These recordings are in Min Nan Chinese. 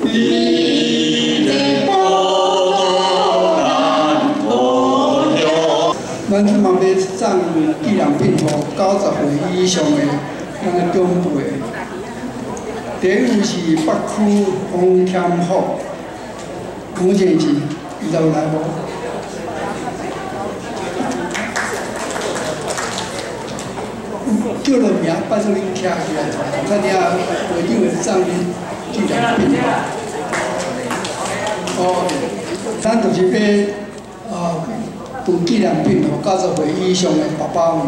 美丽宝岛咱故乡。咱這嘛欲送紀念品予90歲以上的咱的長輩。第一位是北區黃添福，黃先生，伊有來無？叫著名，拜託恁徛起來，看下會長會送恁紀念品。哦，咱就是欲分紀念品予90歲以上的爸爸們。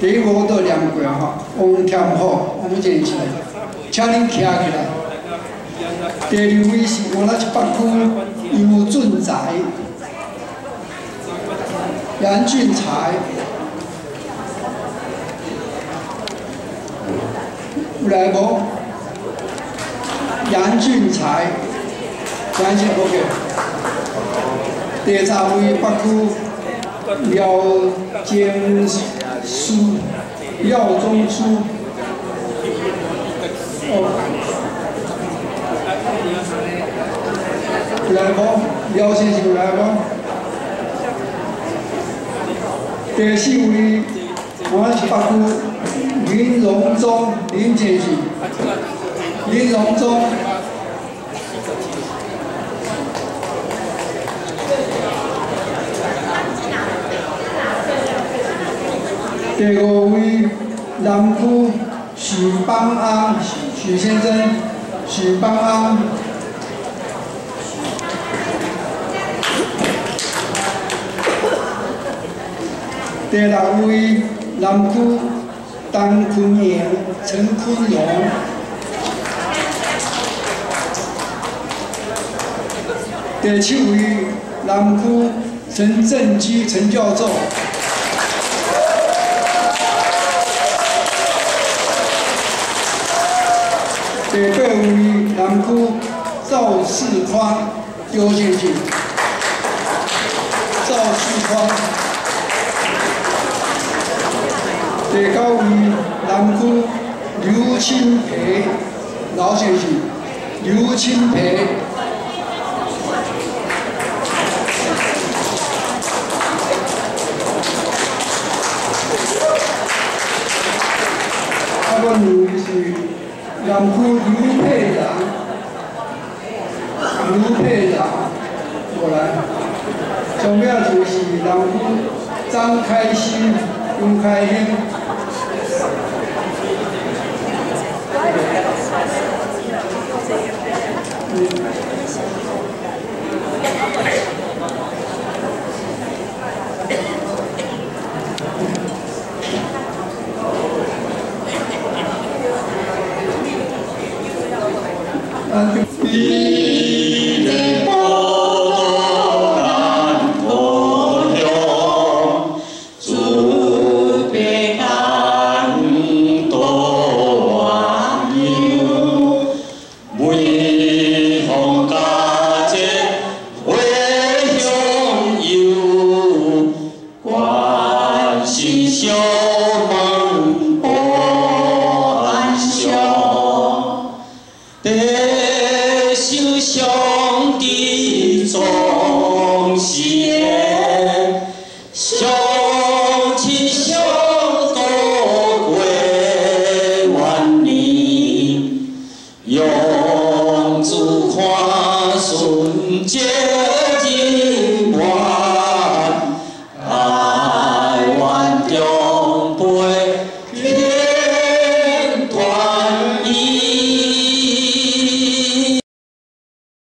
第一個我都念過吼，王添福，黃先生，請恁徛起來。第二位是我咱北區尤俊才，楊俊才。有來無？楊俊才，楊俊 OK。第三位北區廖正書，廖宗書。哦，有來無？廖先生有來無？第四位，我是北區林榮忠，林先生，林榮忠。第五位，南區許邦安，許先生，許邦安。第六位，南區陳坤榮，陳坤榮。第七位，南區陳振基，陳教授。第八位，南區趙世寬，周先生，趙世寬。第九位，南區劉清培老先生，劉清培。啊，阮有是南區劉佩然，劉佩然過來。上尾一個是南區張開興，張開興。美麗寶島咱故鄉，自白干渡遠洋，微風加節花香悠，關心小問保安詳，地守上帝總是會，相親相度過萬年，用主看順節。